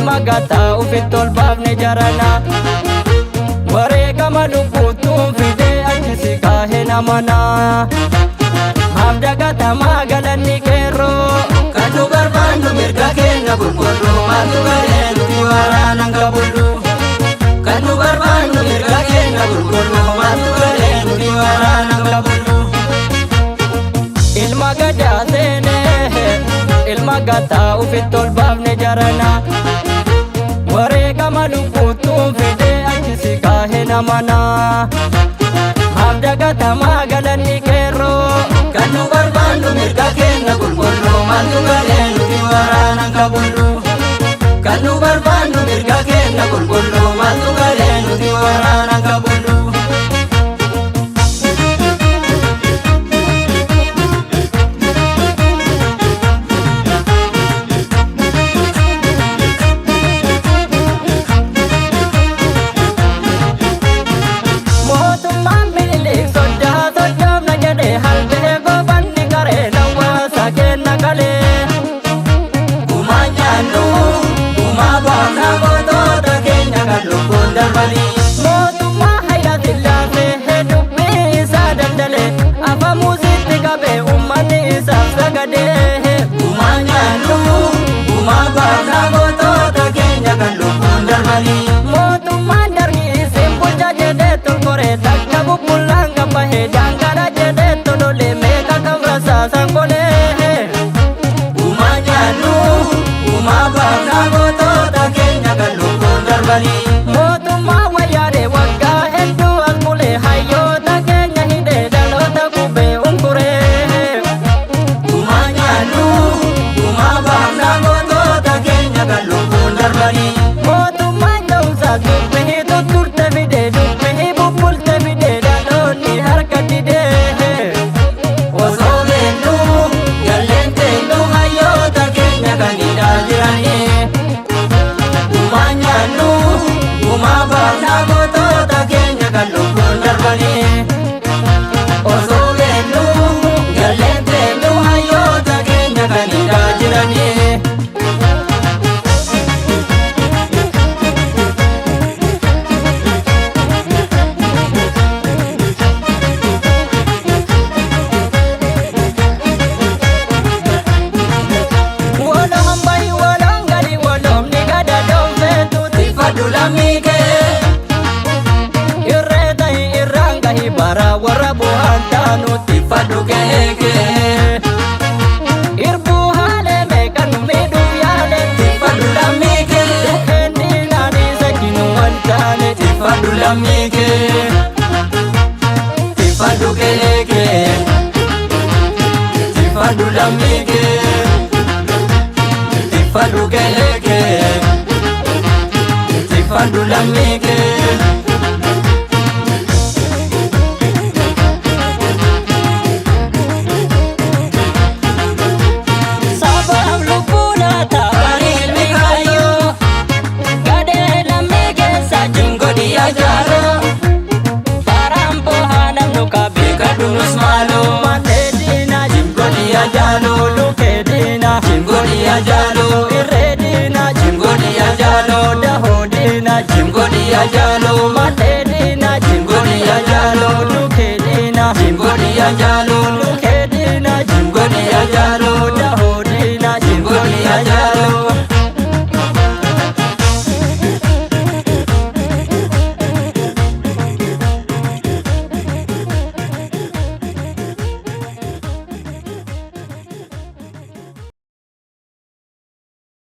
Ilma gataa ufitti ol baafne jarana. Wareegama lubbuutuun fidee achi si kaahee namana. Maaf dagatamaa galanni qeerroo? Kan nu barbaannu mirga keenya qulqulluu, maaltu galee nuti waraanaan qabullu. Kan nu barbaannu mirga keenya qulqulluu, maaltu galee nuti waraanaan qabullu. Ilma gadaa seenee, ilma gataa ufitti ol baafne jarana. Wareegama lubbuutuun fidee achi si kaahee namana. Maaf dagatamaa galanni qeerroo? Kan nu barbaannu mirga keenya qulqulluu, maaltu galee nuti waraanaan qabullu. Kan nu barbaannu mirga keenya qulqulluu, maaltu galee nuti waraanaan qabullu. Mootummaan Minilik soddaa soddoomna jedhee halbee goobanni qaree hawaasa kenna qalee. Gumaa nyaannu, gumaa baafna gootota keenya kan lubbuun darbanii. Mootummaa Hayila Sillaasee dubbii isaa daldalee afamuusitti qabee uummanni isaaf sagadee. Gumaa nyaannu, gumaa baafna gootota keenya kan lubbuun darbanii. Mootummaan dargii isin bulcha jedhee tolkoree takka bubbullaan gabbahee daangara jedhee tololee meeqa kan rasaasan golee. Gumaa nyaannu, gumaa baafna gootota keenya kan lubbuun darbanii. Mootummaa wayyaanee waggaa hedduu as bulee hayyoota keenya hidhee dhaloota qubee unkuree. Gumaa nyaannu, gumaa baafna gootota keenya kan lubbuun darbanii. Mootummaan ce'umsaa dubbii tutturte fidee dubbii bubbulte fidee dhaloonni harka didee. Osoo beeknu galleen teenyu hayyoota keenya kan hidhaa jiranii. Gumaa nyaannu, gumaa baafna gootota keenya kan lubbuun darbanii. Osoo beeknu galleen teenyu hayyoota keenya kan hidhaa jiranii. Waloon bahi waloon gali waloomni gada doonfeetuuti. Ifadhu lammii kee. Irree tahi irraan gahi bara warra bu'aan taanuutti. Ifadhu kee kee. Irbuu haalee meeqa nu miidhuuf yaale. Ifadhu lammii kee. Dhukkeen diinaanii sekkinu wal taane. Ifadhu lammii kee. Ifadhu kee kee. Ifadhu lammii kee. Ifadhu kee kee. Ifadhu lammii kee. Sabaaf lubbuu laata Bari ilmi kaayyoo. Gadee lammii keessa Jingodi ajaaroo. Baraan bohaa namnu qabe. Beekadhu nus maaloo. Matee diinaa Jingodi ajaaloo. Lukee diinaa Jingodi ajaaloo.